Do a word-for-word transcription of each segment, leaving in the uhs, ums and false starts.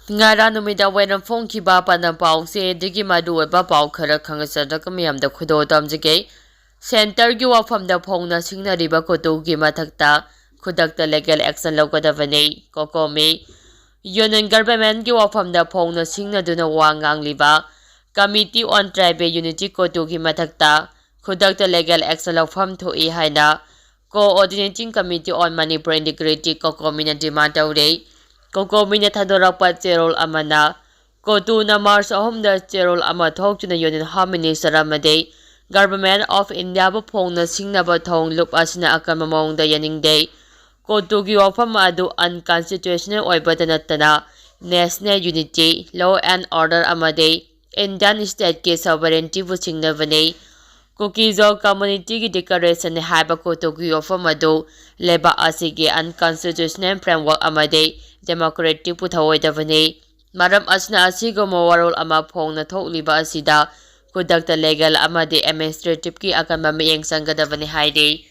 ꯉꯔꯥꯡ ꯅꯨꯃꯤꯗꯥꯡ ꯋꯥꯏꯔꯝ ꯐꯣꯡꯈꯤꯕ ꯄꯥꯟꯗꯝ ꯄꯥꯎꯁꯦ ꯑꯗꯨꯒꯤ ꯃꯔꯨꯑꯣꯏꯕ ꯄꯥꯎ ꯈꯔ ꯈꯪꯍꯟꯖꯔꯒ ꯃꯌꯥꯝꯗ ꯈꯨꯗꯣꯜ ꯇꯝꯖꯒꯦ꯫ ꯁꯦꯟꯇꯔꯒꯤ ꯋꯥꯐꯝꯗ ꯐꯣꯡꯅ ꯁꯤꯡꯅꯔꯤꯕ ꯀꯣꯇꯨꯒꯤ ꯃꯊꯛꯇ ꯈꯨꯗꯛꯇ legal action ꯂꯧꯒꯗꯕꯅꯤ꯫ ꯀꯣꯀꯣꯃꯤ ꯌꯨꯅꯤꯌꯟ ꯒꯚꯔꯟꯃꯦꯟꯠꯀꯤ ꯋꯥꯐꯝꯗ ꯐꯣꯡꯅ ꯁꯤꯡꯅꯗꯨꯅ ꯋꯥ ꯉꯥꯡꯂꯤꯕ Committee on Tribal Unity ꯀꯣꯇꯨꯒꯤ ꯃꯊꯛꯇ ꯈꯨꯗꯛꯇ legal action ꯂꯧꯐꯝ ꯊꯣꯛꯏ ꯍꯥꯏꯅ Coordinating Committee on Manipur Integrity ꯀꯣꯀꯣꯃꯤꯅ demand ꯇꯧꯔꯦ꯫ ꯀꯣꯀꯣꯃꯤꯅ ꯊꯥꯗꯣꯔꯛꯄ ꯆꯦꯔꯣꯜ ꯑꯃꯅ ꯀꯣꯇꯨꯅ ꯃꯥꯔꯆ ꯑꯍꯨꯝꯗ ꯆꯦꯔꯣꯜ ꯑꯃ ꯊꯣꯛꯇꯨꯅ Union Home Minister ꯑꯃꯗꯤ Government of Indiaꯕꯨ ꯐꯣꯡꯅ ꯁꯤꯡꯅꯕ ꯊꯧꯑꯣꯡ ꯂꯨꯞ ꯑꯁꯤꯅ ꯑꯀꯟꯕ ꯃꯑꯣꯡꯗ ꯌꯥꯅꯤꯡꯗꯦ꯫ ꯀꯣꯇꯨꯒꯤ ꯋꯥꯐꯝ ꯑꯗꯨ unconstitutional ꯑꯣꯏꯕꯇ ꯅꯠꯇꯅ national unity, law and order ꯑꯃꯗꯤ Indian stateꯀꯤ sovereigntyꯕꯨ ꯁꯤꯡꯅꯕꯅꯤ꯫ ꯀꯨꯀꯤꯖꯣ communityꯒꯤ declaration ꯍꯥꯏꯕ ꯀꯣꯇꯨꯒꯤ ꯋꯥꯐꯝ ꯑꯗꯨ ꯂꯩꯕꯥꯛ ꯑꯁꯤꯒꯤ unconstitutional framework ꯑꯃꯗꯤ democraticꯕꯨ ꯊꯧꯑꯣꯏꯗꯕꯅꯤ꯫ ꯃꯔꯝ ꯑꯁꯤꯅ ꯑꯁꯤꯒꯨꯝꯕ ꯋꯥꯔꯣꯜ ꯑꯃ ꯐꯣꯡꯅ ꯊꯣꯛꯂꯤꯕ ꯑꯁꯤꯗ ꯈꯨꯗꯛꯇ legal ꯑꯃꯗꯤ administrativeꯀꯤ ꯑꯀꯟꯕ ꯃꯤꯠꯌꯦꯡ ꯆꯪꯒꯗꯕꯅꯤ ꯍꯥꯏꯔꯤ꯫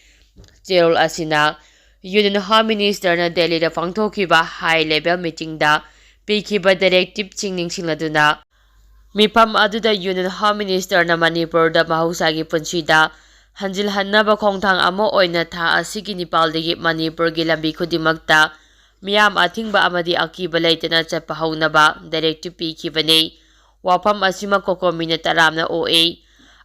ꯆꯦꯔꯣꯜ ꯑꯁꯤꯅ Union Home Ministerꯅ ꯗꯦꯜꯂꯤꯗ ꯄꯥꯡꯊꯣꯛꯈꯤꯕ high level meetingꯗ ꯄꯤꯈꯤꯕ directiveꯁꯤꯡ ꯅꯤꯡꯁꯤꯡꯂꯗꯨꯅ, ꯃꯤꯐꯝ ꯑꯗꯨꯗ Union Home Ministerꯅ ꯃꯅꯤꯄꯨꯔꯗ ꯃꯍꯧꯁꯥꯒꯤ ꯄꯨꯟꯁꯤꯗ ꯍꯟꯖꯤꯜꯍꯟꯅꯕ ꯈꯣꯡꯊꯥꯡ ꯑꯃ ꯑꯣꯏꯅ ꯊꯥ ꯑꯁꯤꯒꯤ ꯅꯤꯄꯥꯜꯗꯒꯤ ꯃꯅꯤꯄꯨꯔꯒꯤ ꯂꯝꯕꯤ ꯈꯨꯗꯤꯡꯃꯛꯇ ꯃꯤꯌꯥꯝ ꯑꯊꯤꯡꯕ ꯑꯃꯗꯤ ꯑꯀꯤꯕ ꯂꯩꯇꯅ ꯆꯠꯄ ꯍꯧꯅꯕ directive ꯄꯤꯈꯤꯕꯅꯤ꯫ ꯋꯥꯐꯝ ꯑꯁꯤꯃꯛ ꯀꯣꯀꯣꯃꯤꯅ ꯇꯔꯥꯝꯅ ꯑꯣꯛꯏ꯫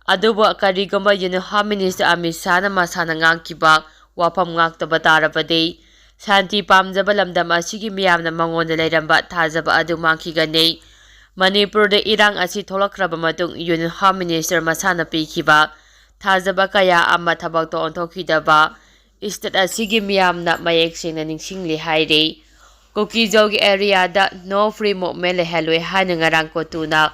ꯑꯗꯨꯕꯨ ꯀꯔꯤꯒꯨꯝꯕ Union Home Minister ꯑꯃꯤꯠ ꯁꯥꯍꯅ ꯃꯁꯥꯅ ꯉꯥꯡꯈꯤꯕ ꯋꯥꯐꯝ ꯉꯥꯛꯇꯕ ꯇꯥꯔꯕꯗꯤ, ꯁꯥꯟꯇꯤ ꯄꯥꯝꯖꯕ ꯂꯝꯗꯝ ꯑꯁꯤꯒꯤ ꯃꯤꯌꯥꯝꯅ ꯃꯉꯣꯟꯗ ꯂꯩꯔꯝꯕ ꯊꯥꯖꯕ ꯑꯗꯨ ꯃꯥꯡꯈꯤꯒꯅꯤ꯫ ꯃꯅꯤꯄꯨꯔꯗ ꯏꯔꯥꯡ ꯑꯁꯤ ꯊꯣꯛꯂꯛꯈ꯭ꯔꯕ ꯃꯇꯨꯡ Union Home Minister ꯃꯁꯥꯅ ꯄꯤꯈꯤꯕ ꯊꯥꯖꯕ ꯀꯌꯥ ꯑꯃ ꯊꯕꯛꯇ ꯑꯣꯟꯊꯣꯛꯈꯤꯗꯕ state ꯑꯁꯤꯒꯤ ꯃꯤꯌꯥꯝꯅ ꯃꯌꯦꯛ ꯁꯦꯡꯅ ꯅꯤꯡꯁꯤꯡꯂꯤ ꯍꯥꯏꯔꯤ꯫ ꯀꯨꯀꯤꯖꯣꯒꯤ areaꯗ no free movement ꯂꯩꯍꯜꯂꯣꯏ ꯍꯥꯏꯅ ꯉꯔꯥꯡ ꯀꯣꯇꯨꯅ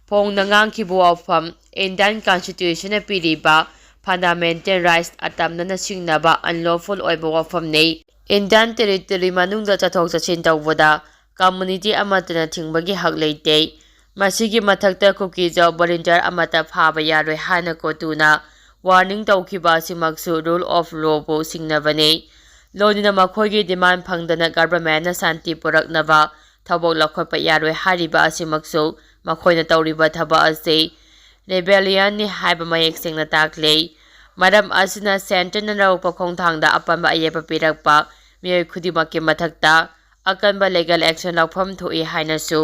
ꯐꯣꯡꯅ ꯉꯥꯡꯈꯤꯕ ꯋꯥꯐꯝ, Indian Constitutionꯅ ꯄꯤꯔꯤꯕ fundamental rights ꯑꯇꯝꯅꯅ ꯁꯤꯡꯅꯕ unlawful ꯑꯣꯏꯕ ꯋꯥꯐꯝꯅꯤ꯫ Indian territory ꯃꯅꯨꯡꯗ ꯆꯠꯊꯣꯛ ꯆꯠꯁꯤꯟ ꯇꯧꯕꯗ community ꯑꯃꯠꯇꯅ ꯊꯤꯡꯕꯒꯤ ꯍꯛ ꯂꯩꯇꯦ꯫ ꯃꯁꯤꯒꯤ ꯃꯊꯛꯇ ꯀꯨꯀꯤꯖꯣ volunteer ꯑꯃꯠꯇ ꯐꯥꯕ ꯌꯥꯔꯣꯏ ꯍꯥꯏꯅ ꯀꯣꯇꯨꯅ warning ꯇꯧꯈꯤꯕ ꯑꯁꯤꯃꯛꯁꯨ rule of lawꯕꯨ ꯁꯤꯡꯅꯕꯅꯤ꯫ ꯂꯣꯏꯅꯅ ꯃꯈꯣꯏꯒꯤ demand ꯐꯪꯗꯅ governmentꯅ ꯁꯥꯟꯇꯤ ꯄꯨꯔꯛꯅꯕ ꯊꯧꯕꯛ ꯂꯧꯈꯠꯄ ꯌꯥꯔꯣꯏ ꯍꯥꯏꯔꯤꯕ ꯑꯁꯤꯃꯛꯁꯨ ꯃꯈꯣꯏꯅ ꯇꯧꯔꯤꯕ ꯊꯕꯛ ꯑꯁꯤ ꯔꯦꯕꯦꯂꯤꯌꯟꯅꯤ ꯍꯥꯏꯕ ꯃꯌꯦꯛ ꯁꯦꯡꯅ ꯇꯥꯛꯂꯤ꯫ ꯃꯔꯝ ꯑꯁꯤꯅ ꯁꯦꯟꯇꯔꯅ ꯂꯧꯔꯛꯄ ꯈꯣꯡꯊꯥꯡꯗ ꯑꯄꯟꯕ ꯑꯌꯦꯠꯄ ꯄꯤꯔꯛꯄ ꯃꯤꯑꯣꯏ ꯈꯨꯗꯤꯡꯃꯛꯀꯤ ꯃꯊꯛꯇ ꯑꯀꯟꯕ ꯂꯤꯒꯦꯜ ꯑꯦꯛꯁꯟ ꯂꯧꯐꯝ ꯊꯣꯛꯏ ꯍꯥꯏꯅꯁꯨ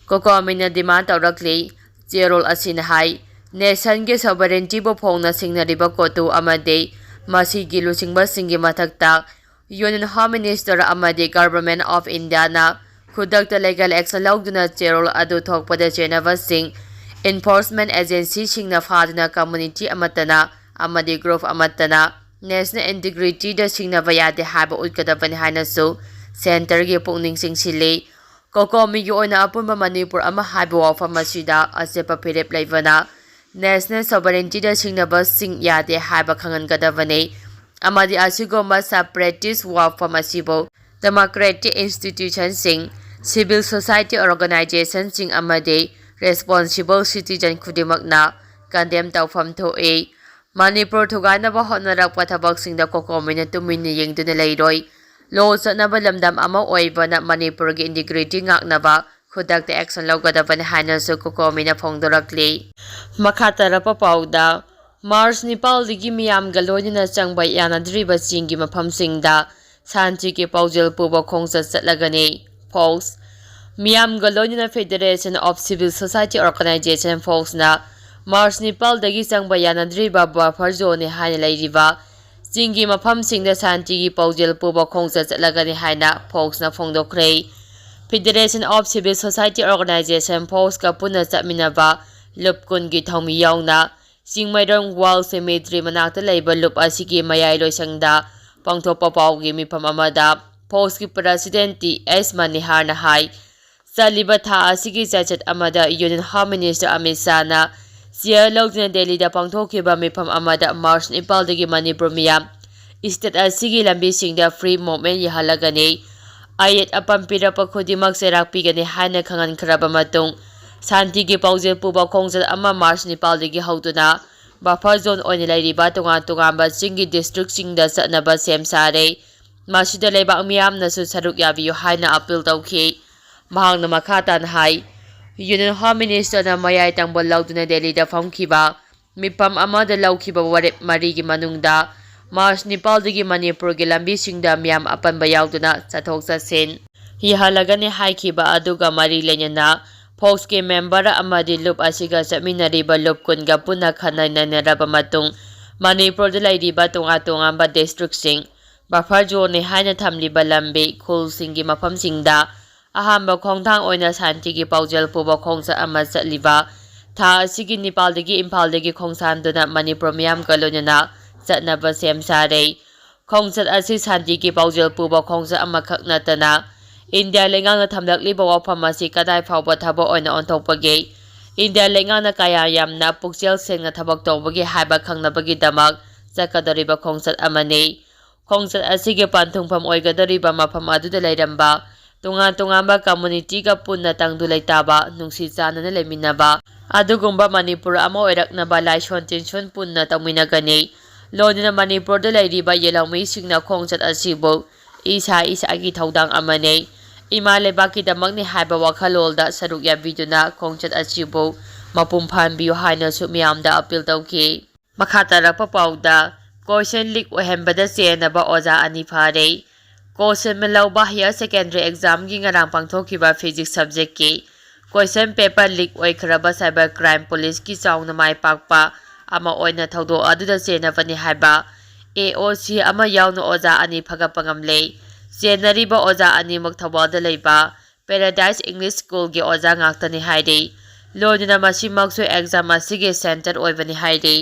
ꯀꯣꯀꯣꯃꯤꯅ ꯗꯤꯃꯥꯟ ꯇꯧꯔꯛꯂꯤ꯫ ꯆꯦꯔꯣꯜ ꯑꯁꯤꯅ ꯍꯥꯏ, ꯅꯦꯁꯟꯒꯤ ꯁꯣꯚꯔꯦꯟꯇꯤꯕꯨ ꯐꯣꯡꯅ ꯁꯤꯡꯅꯔꯤꯕ ꯀꯣꯇꯨ ꯑꯃꯗꯤ ꯃꯁꯤꯒꯤ ꯂꯨꯆꯤꯡꯕꯁꯤꯡꯒꯤ ꯃꯊꯛꯇ Union Home Minister ꯑꯃꯗꯤ Government of Indiaꯅ ꯈꯨꯗꯛꯇ ꯂꯤꯒꯦꯜ ꯑꯦꯛꯁꯟ ꯂꯧꯗꯨꯅ ꯆꯦꯔꯣꯜ ꯑꯗꯨ ꯊꯣꯛꯄꯗ ꯆꯦꯟꯅꯕꯁꯤꯡ enforcement agencyꯁꯤꯡꯅ ꯐꯥꯗꯨꯅ community ꯑꯃꯠꯇꯅ ꯑꯃꯗꯤ group ꯑꯃꯠꯇꯅ national integrityꯗ ꯁꯤꯡꯅꯕ ꯌꯥꯗꯦ ꯍꯥꯏꯕ ꯎꯠꯀꯗꯕꯅꯤ ꯍꯥꯏꯅꯁꯨ ꯁꯦꯟꯇꯔꯒꯤ ꯄꯨꯛꯅꯤꯡ ꯆꯤꯡꯁꯤꯜꯂꯤ꯫ ꯀꯣꯀꯣꯃꯤꯒꯤ ꯑꯣꯏꯅ ꯑꯄꯨꯟꯕ ꯃꯅꯤꯄꯨꯔ ꯑꯃ ꯍꯥꯏꯕ ꯋꯥꯐꯝ ꯑꯁꯤꯗ ꯑꯆꯦꯠꯄ ꯐꯤꯔꯦꯞ ꯂꯩꯕꯅ national sovereigntyꯗ ꯁꯤꯡꯅꯕꯁꯤꯡ ꯌꯥꯗꯦ ꯍꯥꯏꯕ ꯈꯪꯍꯟꯒꯗꯕꯅꯤ ꯑꯃꯗꯤ ꯑꯁꯤꯒꯨꯝꯕ separatist ꯋꯥꯐꯝ ꯑꯁꯤꯕꯨ democratic institutionꯁꯤꯡ, civil society organizationꯁꯤꯡ ꯑꯃꯗꯤ responsible citizen ꯈꯨꯗꯤꯡꯃꯛꯅ condemn ꯇꯧꯐꯝ ꯊꯣꯛꯏ꯫ ꯃꯅꯤꯄꯨꯔ ꯊꯨꯒꯥꯏꯅꯕ ꯍꯣꯠꯅꯔꯛꯄ ꯊꯕꯛꯁꯤꯡꯗ ꯀꯣꯀꯣꯃꯤꯅ ꯇꯨꯃꯤꯟꯅ ꯌꯦꯡꯗꯨꯅ ꯂꯩꯔꯣꯏ꯫ ꯂꯣ ꯆꯠꯅꯕ ꯂꯝꯗꯝ ꯑꯃ ꯑꯣꯏꯕꯅ ꯃꯅꯤꯄꯨꯔꯒꯤ integrity ꯉꯥꯛꯅꯕ ꯈꯨꯗꯛꯇ action ꯂꯧꯒꯗꯕꯅꯤ ꯍꯥꯏꯅꯁꯨ ꯀꯣꯀꯣꯃꯤꯅ ꯐꯣꯡꯗꯣꯔꯛꯂꯤ꯫ ꯃꯈꯥ ꯇꯥꯔꯛꯄ ꯄꯥꯎꯗ, ꯃꯥꯔꯆ ꯅꯤꯄꯥꯜꯗꯒꯤ ꯃꯤꯌꯥꯝꯒ ꯂꯣꯏꯅꯅ ꯆꯪꯕ ꯌꯥꯅꯗ꯭ꯔꯤꯕ ꯆꯤꯡꯒꯤ ꯃꯐꯝꯁꯤꯡꯗ ꯁꯥꯟꯇꯤꯒꯤ ꯄꯥꯎꯖꯦꯜ ꯄꯨꯕ ꯈꯣꯡꯆꯠ ꯆꯠꯂꯒꯅꯤ꯫ ꯐꯣꯛꯁ꯫ ꯃꯤꯌꯥꯝꯒ ꯂꯣꯏꯅꯅ Federation of Civil Society Organization, ꯐꯣꯛꯁꯅ ꯃꯥꯔꯆ ꯅꯤꯄꯥꯜꯗꯒꯤ ꯆꯪꯕ ꯌꯥꯅꯗ꯭ꯔꯤꯕ buffer zoneꯅꯤ ꯍꯥꯏꯅ ꯂꯩꯔꯤꯕ ꯆꯤꯡꯒꯤ ꯃꯐꯝꯁꯤꯡꯗ ꯁꯥꯟꯇꯤꯒꯤ ꯄꯥꯎꯖꯦꯜ ꯄꯨꯕ ꯈꯣꯡꯆꯠ ꯆꯠꯂꯒꯅꯤ ꯍꯥꯏꯅ ꯐꯣꯛꯁꯅ ꯐꯣꯡꯗꯣꯛꯈ꯭ꯔꯦ꯫ Federation of Civil Society Organization, ꯐꯣꯛꯁꯀ ꯄꯨꯟꯅ ꯆꯠꯃꯤꯟꯅꯕ ꯂꯨꯞ ꯀꯨꯟꯒꯤ ꯊꯧꯃꯤ ꯌꯥꯎꯅ ꯆꯤꯡꯃꯩꯔꯣꯡ War Cemetery ꯃꯅꯥꯛꯇ ꯂꯩꯕ ꯂꯨꯞ ꯑꯁꯤꯒꯤ ꯃꯌꯥꯏ ꯂꯣꯏꯁꯪꯗ ꯄꯥꯡꯊꯣꯛꯄ ꯄꯥꯎꯒꯤ ꯃꯤꯐꯝ ꯑꯃꯗ ꯐꯣꯛꯁꯀꯤ president ꯇꯤ ꯑꯦꯁ ꯃꯅꯤꯍꯥꯔꯅ ꯍꯥꯏ, ꯆꯠꯂꯤꯕ ꯊꯥ ꯑꯁꯤꯒꯤ ꯆꯩꯆꯠ ꯑꯃꯗ Union Home Minister Amit ꯁꯥꯍꯅ chair ꯂꯧꯗꯨꯅ ꯗꯦꯜꯂꯤꯗ ꯄꯥꯡꯊꯣꯛꯈꯤꯕ ꯃꯤꯐꯝ ꯑꯃꯗ ꯃꯥꯔꯆ ꯅꯤꯄꯥꯜꯗꯒꯤ ꯃꯅꯤꯄꯨꯔ ꯃꯤꯌꯥꯝ state ꯑꯁꯤꯒꯤ ꯂꯝꯕꯤꯁꯤꯡꯗ free movement ꯌꯥꯍꯜꯂꯒꯅꯤ꯫ ꯑꯌꯦꯠ ꯑꯄꯟ ꯄꯤꯔꯛꯄ ꯈꯨꯗꯤꯡꯃꯛ ꯆꯩꯔꯥꯛ ꯄꯤꯒꯅꯤ ꯍꯥꯏꯅ ꯈꯪꯍꯟꯈ꯭ꯔꯕ ꯃꯇꯨꯡ, ꯁꯥꯟꯇꯤꯒꯤ ꯄꯥꯎꯖꯦꯜ ꯄꯨꯕ ꯈꯣꯡꯆꯠ ꯑꯃ ꯃꯥꯔꯆ ꯅꯤꯄꯥꯜꯗꯒꯤ ꯍꯧꯗꯨꯅ buffer zone ꯑꯣꯏꯅ ꯂꯩꯔꯤꯕ ꯇꯣꯉꯥꯟ ꯇꯣꯉꯥꯟꯕ ꯆꯤꯡꯒꯤ districtꯁꯤꯡꯗ ꯆꯠꯅꯕ ꯁꯦꯝ ꯁꯥꯔꯦ꯫ ꯃꯁꯤꯗ ꯂꯩꯕꯥꯛ ꯃꯤꯌꯥꯝꯅꯁꯨ ꯁꯔꯨꯛ ꯌꯥꯕꯤꯌꯨ ꯍꯥꯏꯅ appeal ꯇꯧꯈꯤ꯫ ꯃꯍꯥꯛꯅ ꯃꯈꯥ ꯇꯥꯅ ꯍꯥꯏ, Union Home Minister ꯅ ꯃꯌꯥꯏ ꯇꯪꯕ ꯂꯧꯗꯨꯅ ꯗꯦꯜꯂꯤꯗ ꯐꯝꯈꯤꯕ ꯃꯤꯐꯝ ꯑꯃꯗ ꯂꯧꯈꯤꯕ ꯋꯥꯔꯦꯞ ꯃꯔꯤꯒꯤ ꯃꯅꯨꯡꯗ ꯃꯥꯔꯆ ꯅꯤꯄꯥꯜꯗꯒꯤ ꯃꯅꯤꯄꯨꯔꯒꯤ ꯂꯝꯕꯤꯁꯤꯡꯗ ꯃꯤꯌꯥꯝ ꯑꯄꯟꯕ ꯌꯥꯎꯗꯅ ꯆꯠꯊꯣꯛ ꯆꯠꯁꯤꯟ ꯌꯥꯍꯜꯂꯒꯅꯤ ꯍꯥꯏꯈꯤꯕ ꯑꯗꯨꯒ ꯃꯔꯤ ꯂꯩꯅꯅ ꯐꯣꯛꯁꯀꯤ ꯃꯦꯝꯕꯔ ꯑꯃꯗꯤ ꯂꯨꯞ ꯑꯁꯤꯒ ꯆꯠꯃꯤꯟꯅꯔꯤꯕ ꯂꯨꯞ ꯀꯨꯟꯒ ꯄꯨꯟꯅ ꯈꯟꯅ ꯅꯩꯅꯔꯕ ꯃꯇꯨꯡ, ꯃꯅꯤꯄꯨꯔꯗ ꯂꯩꯔꯤꯕ ꯇꯣꯉꯥꯟ ꯇꯣꯉꯥꯟꯕ ꯗꯤꯁꯇ꯭ꯔꯤꯛꯁꯤꯡ ꯕꯐꯔ ꯖꯣꯟꯅꯤ ꯍꯥꯏꯅ ꯊꯝꯂꯤꯕ ꯂꯝꯕꯤ ꯈꯨꯜꯁꯤꯡꯒꯤ ꯃꯐꯝꯁꯤꯡꯗ ꯑꯍꯥꯟꯕ ꯈꯣꯡꯊꯥꯡ ꯑꯣꯏꯅ ꯁꯥꯟꯇꯤꯒꯤ ꯄꯥꯎꯖꯦꯜ ꯄꯨꯕ ꯈꯣꯡꯆꯠ ꯑꯃ ꯆꯠꯂꯤꯕ ꯊꯥ ꯑꯁꯤꯒꯤ ꯅꯤꯄꯥꯜꯗꯒꯤ ꯏꯝꯐꯥꯜꯗꯒꯤ ꯈꯣꯡꯁꯥꯟꯗꯨꯅ ꯃꯅꯤꯄꯨꯔ ꯃꯤꯌꯥꯝꯒ ꯂꯣꯏꯅꯅ ꯆꯠꯅꯕ ꯁꯦꯝ ꯁꯥꯔꯦ꯫ ꯈꯣꯡꯆꯠ ꯑꯁꯤ ꯁꯥꯟꯇꯤꯒꯤ ꯄꯥꯎꯖꯦꯜ ꯄꯨꯕ ꯈꯣꯡꯆꯠ ꯑꯃꯈꯛ ꯅꯠꯇꯅ ꯏꯟꯗꯤꯌꯥ ꯂꯩꯉꯥꯛꯅ ꯊꯝꯂꯛꯂꯤꯕ ꯋꯥꯐꯝ ꯑꯁꯤ ꯀꯗꯥꯏ ꯐꯥꯎꯕ ꯊꯕꯛ ꯑꯣꯏꯅ ꯑꯣꯟꯊꯣꯛꯄꯒꯦ, ꯏꯟꯗꯤꯌꯥ ꯂꯩꯉꯥꯛꯅ ꯀꯌꯥ ꯌꯥꯝꯅ ꯄꯨꯛꯆꯦꯜ ꯁꯦꯡꯅ ꯊꯕꯛ ꯇꯧꯕꯒꯦ ꯍꯥꯏꯕ ꯈꯪꯅꯕꯒꯤꯗꯃꯛ ꯆꯠꯀꯗꯧꯔꯤꯕ ꯈꯣꯡꯆꯠ ꯑꯃꯅꯤ꯫ ꯈꯣꯡꯆꯠ ꯑꯁꯤꯒꯤ ꯄꯟꯊꯨꯡꯐꯝ ꯑꯣꯏꯒꯗꯧꯔꯤꯕ ꯃꯐꯝ ꯑꯗꯨꯗ ꯂꯩꯔꯝꯕ ꯇꯣꯉꯥꯟ ꯇꯣꯉꯥꯟꯕ ꯀꯝꯃꯨꯅꯤꯇꯤꯒ ꯄꯨꯟꯅ ꯇꯪꯗꯨ ꯂꯩꯇꯥꯕ, ꯅꯨꯡꯁꯤ ꯆꯥꯟꯅꯅ ꯂꯩꯃꯤꯟꯅꯕ ꯑꯗꯨꯒꯨꯝꯕ ꯃꯅꯤꯄꯨꯔ ꯑꯃ ꯑꯣꯏꯔꯛꯅꯕ ꯂꯥꯏꯁꯣꯟ ꯇꯤꯟꯁꯣꯟ ꯄꯨꯟꯅ ꯇꯧꯃꯤꯟꯅꯒꯅꯤ꯫ ꯂꯣꯏꯅꯅ ꯃꯅꯤꯄꯨꯔꯗ ꯂꯩꯔꯤꯕ ꯌꯦꯜꯍꯧꯃꯤꯁꯤꯡꯅ ꯈꯣꯡꯆꯠ ꯑꯁꯤꯕꯨ ꯏꯁꯥ ꯏꯁꯥꯒꯤ ꯊꯧꯗꯥꯡ ꯑꯃꯅꯤ, ꯏꯃꯥ ꯂꯩꯕꯥꯛꯀꯤꯗꯃꯛꯅꯤ ꯍꯥꯏꯕ ꯋꯥꯈꯜꯂꯣꯟꯗ ꯁꯔꯨꯛ ꯌꯥꯕꯤꯗꯨꯅ ꯈꯣꯡꯆꯠ ꯑꯁꯤꯕꯨ ꯃꯄꯨꯡ ꯐꯥꯍꯟꯕꯤꯌꯨ ꯍꯥꯏꯅꯁꯨ ꯃꯤꯌꯥꯝꯗ ꯑꯄꯤꯜ ꯇꯧꯈꯤ꯫ ꯃꯈꯥ ꯇꯥꯔꯛꯄ ꯄꯥꯎꯗ, ꯀꯣꯏꯁꯟ ꯂꯤꯛ ꯑꯣꯏꯍꯟꯕꯗ ꯆꯦꯟꯅꯕ ꯑꯣꯖꯥ ꯑꯅꯤ ꯐꯥꯔꯦ꯫ ꯀꯣꯁꯟ ꯂꯧꯕ ꯍꯥꯌꯔ ꯁꯦꯀꯦꯟꯗꯔꯤ ꯑꯦꯛꯖꯥꯝꯒꯤ ꯉꯔꯥꯡ ꯄꯥꯡꯊꯣꯛꯈꯤꯕ ꯐꯤꯖꯤꯛꯁ ꯁꯕꯖꯦꯛꯀꯤ ꯀꯣꯏꯁꯟ ꯄꯦꯄꯔ ꯂꯤꯛ ꯑꯣꯏꯈ꯭ꯔꯕ ꯁꯥꯏꯕꯔ ꯀ꯭ꯔꯥꯏꯝ ꯄꯨꯂꯤꯁꯀꯤ ꯆꯥꯎꯅ ꯃꯥꯏ ꯄꯥꯛꯄ ꯑꯃ ꯑꯣꯏꯅ ꯊꯧꯗꯣꯛ ꯑꯗꯨꯗ ꯆꯦꯟꯅꯕꯅꯤ ꯍꯥꯏꯕ ꯑꯦ ꯑꯣ ꯁꯤ ꯑꯃ ꯌꯥꯎꯅ ꯑꯣꯖꯥ ꯑꯅꯤ ꯐꯒꯠꯄ ꯉꯝꯂꯦ꯫ ꯆꯦꯟꯅꯔꯤꯕ ꯑꯣꯖꯥ ꯑꯅꯤꯃꯛ ꯊꯧꯕꯥꯜꯗ ꯂꯩꯕ ꯄꯦꯔꯥꯗꯥꯏꯁ ꯏꯪꯂꯤꯁ ꯁ꯭ꯀꯨꯜꯒꯤ ꯑꯣꯖꯥ ꯉꯥꯛꯇꯅꯤ ꯍꯥꯏꯔꯤ꯫ ꯂꯣꯏꯅꯅ ꯃꯁꯤꯃꯛꯁꯨ ꯑꯦꯛꯖꯥꯝ ꯑꯁꯤꯒꯤ ꯁꯦꯟꯇꯔ ꯑꯣꯏꯕꯅꯤ ꯍꯥꯏꯔꯤ꯫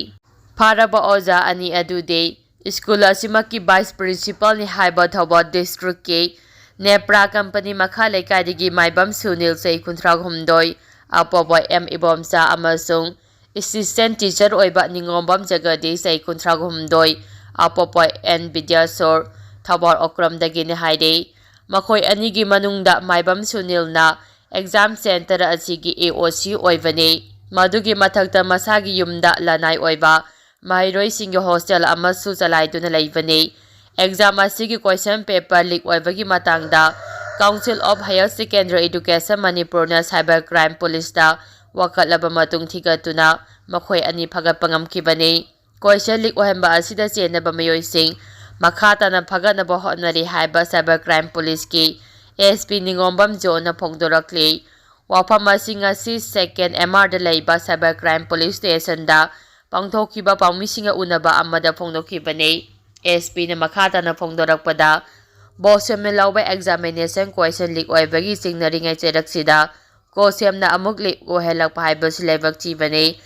ꯐꯥꯔꯕ ꯑꯣꯖꯥ ꯑꯅꯤ ꯑꯗꯨꯗꯤ ꯁ꯭ꯀꯨꯜ ꯑꯁꯤꯃꯛꯀꯤ ꯚꯥꯏꯁ ꯄ꯭ꯔꯤꯟꯁꯤꯄꯥꯜꯅꯤ ꯍꯥꯏꯕ ꯊꯧꯕꯥꯜ ꯗꯤꯁꯇ꯭ꯔꯤꯛꯀꯤ ꯅꯦꯄ꯭ꯔꯥ ꯀꯝꯄꯅꯤ ꯃꯈꯥ ꯂꯩꯀꯥꯏꯗꯒꯤ ꯃꯥꯏꯕꯝ ꯁꯨꯅꯤꯜ, ꯆꯍꯤ ꯀꯨꯟꯊ꯭ꯔꯥ ꯍꯨꯝꯗꯣꯏ, ꯑꯄꯣꯛꯄ ꯑꯦꯝ ꯏꯕꯣꯝꯆꯥ ꯑꯃꯁꯨꯡ ꯑꯦꯁꯤꯁꯇꯦꯟ ꯇꯤꯆꯔ ꯑꯣꯏꯕ ꯅꯤꯉꯣꯝꯕꯝ ꯖꯒꯗꯤꯁ, ꯆꯍꯤ ꯀꯨꯟꯊ꯭ꯔꯥ ꯍꯨꯝꯗꯣꯏ, ꯑꯄꯣꯛꯄ ꯑꯦꯟ ꯕꯤꯗ꯭ꯌꯥꯁꯣꯔ, ꯊꯧꯕꯥꯜ ꯑꯣꯀ꯭ꯔꯝꯗꯒꯤꯅꯤ ꯍꯥꯏꯔꯤ꯫ ꯃꯈꯣꯏ ꯑꯅꯤꯒꯤ ꯃꯅꯨꯡꯗ ꯃꯥꯏꯕꯝ ꯁꯨꯅꯤꯜꯅ ꯑꯦꯛꯖꯥꯝ ꯁꯦꯟꯇꯔ ꯑꯁꯤꯒꯤ ꯑꯦ ꯑꯣ ꯁꯤ ꯑꯣꯏꯕꯅꯤ꯫ ꯃꯗꯨꯒꯤ ꯃꯊꯛꯇ ꯃꯁꯥꯒꯤ ꯌꯨꯝꯗ ꯂꯅꯥꯏ ꯑꯣꯏꯕ ꯃꯍꯩꯔꯣꯏꯁꯤꯡꯒꯤ ꯍꯣꯁꯇꯦꯜ ꯑꯃꯁꯨ ꯆꯂꯥꯏꯗꯨꯅ ꯂꯩꯕꯅꯤ꯫ ꯑꯦꯛꯖꯥꯝ ꯑꯁꯤꯒꯤ ꯀꯣꯏꯁꯟ ꯄꯦꯄꯔ ꯂꯤꯛ ꯑꯣꯏꯕꯒꯤ ꯃꯇꯥꯡꯗ Council of Higher Secondary Education ꯃꯅꯤꯄꯨꯔꯅ cyber crime policeꯇ ꯋꯥꯀꯠꯂꯕ ꯃꯇꯨꯡ ꯊꯤꯒꯠꯇꯨꯅ ꯃꯈꯣꯏ ꯑꯅꯤ ꯐꯒꯠꯄ ꯉꯝꯈꯤꯕꯅꯤ꯫ Question leak ꯑꯣꯏꯍꯟꯕ ꯑꯁꯤꯗ ꯆꯦꯟꯅꯕ ꯃꯤꯑꯣꯏꯁꯤꯡ ꯃꯈꯥ ꯇꯥꯅ ꯐꯒꯠꯅꯕ ꯍꯣꯠꯅꯔꯤ ꯍꯥꯏꯕ cyber crime policeꯀꯤ S P ꯅꯤꯉꯣꯝꯕꯝ ꯖꯣꯟꯅ ꯐꯣꯡꯗꯣꯔꯛꯂꯤ꯫ ꯋꯥꯐꯝ ꯑꯁꯤ ꯉꯁꯤ second M Rꯗ ꯂꯩꯕ cyber crime police stationꯗ ꯄꯥꯡꯊꯣꯛꯈꯤꯕ ꯄꯥꯎꯃꯤꯁꯤꯡꯒ ꯎꯅꯕ ꯑꯃꯗ ꯐꯣꯡꯗꯣꯛꯈꯤꯕꯅꯤ꯫ S Pꯅ ꯃꯈꯥ ꯇꯥꯅ ꯐꯣꯡꯗꯣꯔꯛꯄꯗ, ꯕꯣꯁꯦꯝꯅ ꯂꯧꯕ examination question leak ꯑꯣꯏꯕꯒꯤ ꯆꯤꯡꯅꯔꯤꯉꯩ ꯆꯩꯔꯛꯁꯤꯗ ꯀꯣꯁꯦꯝꯅ ꯑꯃꯨꯛ leak ꯑꯣꯏꯍꯜꯂꯛꯄ ꯍꯥꯏꯕꯁꯤ ꯂꯥꯏꯕꯛ ꯊꯤꯕꯅꯤ꯫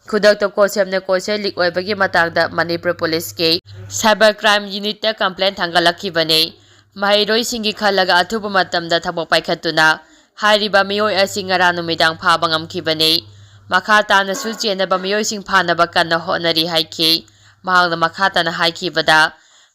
ꯈꯨꯗꯛꯇ ꯀꯣꯁꯦꯝꯅ question leak ꯑꯣꯏꯕꯒꯤ ꯃꯇꯥꯡꯗ ꯃꯅꯤꯄꯨꯔ policeꯀꯤ cyber crime unitꯇ complaint ꯊꯥꯡꯒꯠꯂꯛꯈꯤꯕꯅꯤ꯫ ꯃꯍꯩꯔꯣꯏꯁꯤꯡꯒꯤ ꯈꯜꯂꯒ ꯑꯊꯨꯕ ꯃꯇꯝꯗ ꯊꯕꯛ ꯄꯥꯏꯈꯠꯇꯨꯅ ꯍꯥꯏꯔꯤꯕ ꯃꯤꯑꯣꯏ ꯑꯁꯤ ꯉꯔꯥꯡ ꯅꯨꯃꯤꯗꯥꯡ ꯐꯥꯕ ꯉꯝꯈꯤꯕꯅꯤ꯫ ꯃꯈꯥ ꯇꯥꯅꯁꯨ ꯆꯦꯟꯅꯕ ꯃꯤꯑꯣꯏꯁꯤꯡ ꯐꯥꯅꯕ ꯀꯟꯅ ꯍꯣꯠꯅꯔꯤ ꯍꯥꯏꯈꯤ꯫ ꯃꯍꯥꯛꯅ ꯃꯈꯥ ꯇꯥꯅ ꯍꯥꯏꯈꯤꯕꯗ,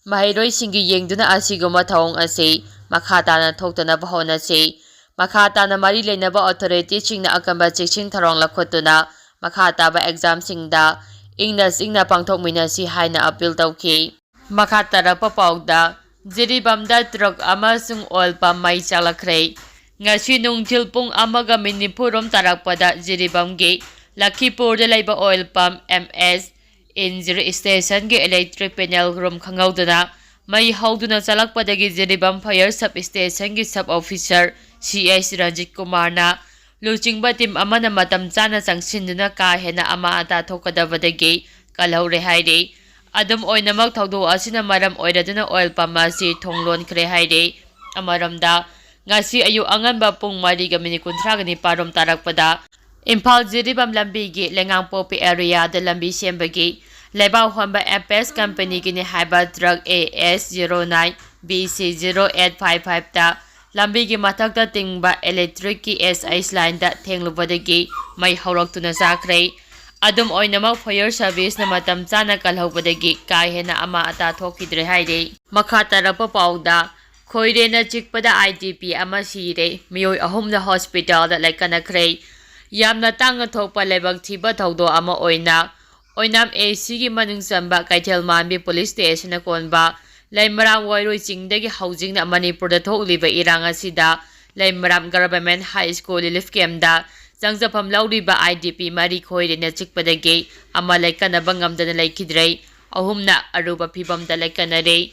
ꯃꯍꯩꯔꯣꯏꯁꯤꯡꯒꯤ ꯌꯦꯡꯗꯨꯅ ꯑꯁꯤꯒꯨꯝꯕ ꯊꯧꯑꯣꯡ ꯑꯁꯤ ꯃꯈꯥ ꯇꯥꯅ ꯊꯣꯛꯇꯅꯕ ꯍꯣꯠꯅꯁꯤ꯫ ꯃꯈꯥ ꯇꯥꯅ ꯃꯔꯤ ꯂꯩꯅꯕ authorityꯁꯤꯡꯅ ꯑꯀꯟꯕ ꯆꯦꯛꯁꯤꯟ ꯊꯧꯔꯥꯡ ꯂꯧꯈꯠꯇꯨꯅ ꯃꯈꯥ ꯇꯥꯕ examꯁꯤꯡꯗ ꯏꯪꯅ ꯆꯤꯛꯅ ꯄꯥꯡꯊꯣꯛꯃꯤꯟꯅꯁꯤ ꯍꯥꯏꯅ appeal ꯇꯧꯈꯤ꯫ ꯃꯈꯥ ꯇꯥꯔꯛꯄ ꯄꯥꯎꯗ, ꯖꯤꯔꯤꯕꯥꯝꯗ truck ꯑꯃꯁꯨꯡ oil pump ꯃꯩ ꯆꯥꯛꯂꯛꯈ꯭ꯔꯦ꯫ ꯉꯁꯤ ꯅꯨꯡꯊꯤꯜ ꯄꯨꯡ ꯑꯃꯒ ꯃꯤꯅꯤꯠ ꯅꯤꯐꯨꯔꯣꯝ ꯇꯥꯔꯛꯄꯗ ꯖꯤꯔꯤꯕꯥꯝꯒꯤ ꯂꯈꯤꯄꯨꯔꯗ ꯂꯩꯕ oil pump M S N G stationꯒꯤ electric panel room ꯈꯪꯍꯧꯗꯅ ꯃꯩ ꯍꯧꯗꯨꯅ ꯆꯥꯛꯂꯛꯄꯗꯒꯤ Jiribam fire sub stationꯒꯤ sub officer C S Ranjit ꯀꯨꯃꯥꯔꯅ ꯂꯨꯆꯤꯡꯕ team ꯑꯃꯅ ꯃꯇꯝ ꯆꯥꯅ ꯆꯪꯁꯤꯟꯗꯨꯅ ꯀꯥ ꯍꯦꯟꯅ ꯑꯃꯥ ꯑꯇꯥ ꯊꯣꯛꯀꯗꯕꯗꯒꯤ ꯀꯜꯍꯧꯔꯦ ꯍꯥꯏꯔꯤ꯫ ꯑꯗꯨꯝ ꯑꯣꯏꯅꯃꯛ, ꯊꯧꯗꯣꯛ ꯑꯁꯤꯅ ꯃꯔꯝ ꯑꯣꯏꯔꯗꯨꯅ oil pump ꯑꯁꯤ ꯊꯣꯡ ꯂꯣꯟꯈ꯭ꯔꯦ ꯍꯥꯏꯔꯤ꯫ ꯑꯃꯔꯣꯝꯗ, ꯉꯁꯤ ꯑꯌꯨꯛ ꯑꯉꯟꯕ ꯄꯨꯡ ꯃꯔꯤꯒ ꯃꯤꯅꯤꯠ ꯀꯨꯟꯊ꯭ꯔꯥꯒ ꯅꯤꯄꯥꯜ ꯔꯣꯝ ꯇꯥꯔꯛꯄꯗ ꯏꯝꯐꯥꯜ ꯖꯤꯔꯤꯕꯥꯝ ꯂꯝꯕꯤꯒꯤ ꯂꯩꯉꯥꯡꯄꯣꯛꯄꯤ areaꯗ ꯂꯝꯕꯤ ꯁꯦꯝꯕꯒꯤ ꯂꯩꯕꯥꯛ ꯍꯣꯟꯕ M P S companyꯒꯤꯅꯤ ꯍꯥꯏꯕ truck A S zero nine B C zero eight five fiveꯇ ꯂꯝꯕꯤꯒꯤ ꯃꯊꯛꯇ ꯇꯤꯡꯕ electricꯀꯤ S H lineꯗ ꯊꯦꯡꯂꯨꯕꯗꯒꯤ ꯃꯩ ꯍꯧꯔꯛꯇꯨꯅ ꯆꯥꯛꯈ꯭ꯔꯦ꯫ ꯑꯗꯨꯝ ꯑꯣꯏꯅꯃꯛ, fire serviceꯅ ꯃꯇꯝ ꯆꯥꯅ ꯀꯜꯍꯧꯕꯗꯒꯤ ꯀꯥ ꯍꯦꯟꯅ ꯑꯃꯥ ꯑꯇꯥ ꯊꯣꯛꯈꯤꯗ꯭ꯔꯦ ꯍꯥꯏꯔꯤ꯫ ꯃꯈꯥ ꯇꯥꯔꯛꯄ ꯄꯥꯎꯗ, ꯈꯣꯏꯔꯦꯅ ꯆꯤꯛꯄꯗ I D P ꯑꯃ ꯁꯤꯔꯦ, ꯃꯤꯑꯣꯏ ꯑꯍꯨꯝꯅ hospitalꯗ ꯂꯩꯀꯠꯅꯈ꯭ꯔꯦ꯫ ꯌꯥꯝꯅ ꯇꯥꯡꯅ ꯊꯣꯛꯄ ꯂꯥꯏꯕꯛ ꯊꯤꯕ ꯊꯧꯗꯣꯛ ꯑꯃ ꯑꯣꯏꯅ ꯑꯣꯏꯅꯥꯝ A Cꯒꯤ ꯃꯅꯨꯡ ꯆꯟꯕ ꯀꯩꯊꯦꯜ ꯃꯥꯟꯕꯤ police stationꯅ ꯀꯣꯟꯕ ꯂꯩꯃꯔꯥꯝ ꯋꯥꯏꯔꯣꯏ ꯆꯤꯡꯗꯒꯤ ꯍꯧꯖꯤꯛꯅ ꯃꯅꯤꯄꯨꯔꯗ ꯊꯣꯛꯂꯤꯕ ꯏꯔꯥꯡ ꯑꯁꯤꯗ ꯂꯩꯃꯔꯥꯝ Government High School Relief Camp ꯗ ꯆꯪꯖꯐꯝ ꯂꯧꯔꯤꯕ I D P ꯃꯔꯤ ꯈꯣꯏꯔꯦꯅ ꯆꯤꯛꯄꯗꯒꯤ ꯑꯃ ꯂꯩꯀꯠꯅꯕ ꯉꯝꯗꯅ ꯂꯩꯈꯤꯗ꯭ꯔꯦ꯫ ꯑꯍꯨꯝꯅ ꯑꯔꯨꯕ ꯐꯤꯕꯝꯗ ꯂꯩꯀꯠꯅꯔꯦ꯫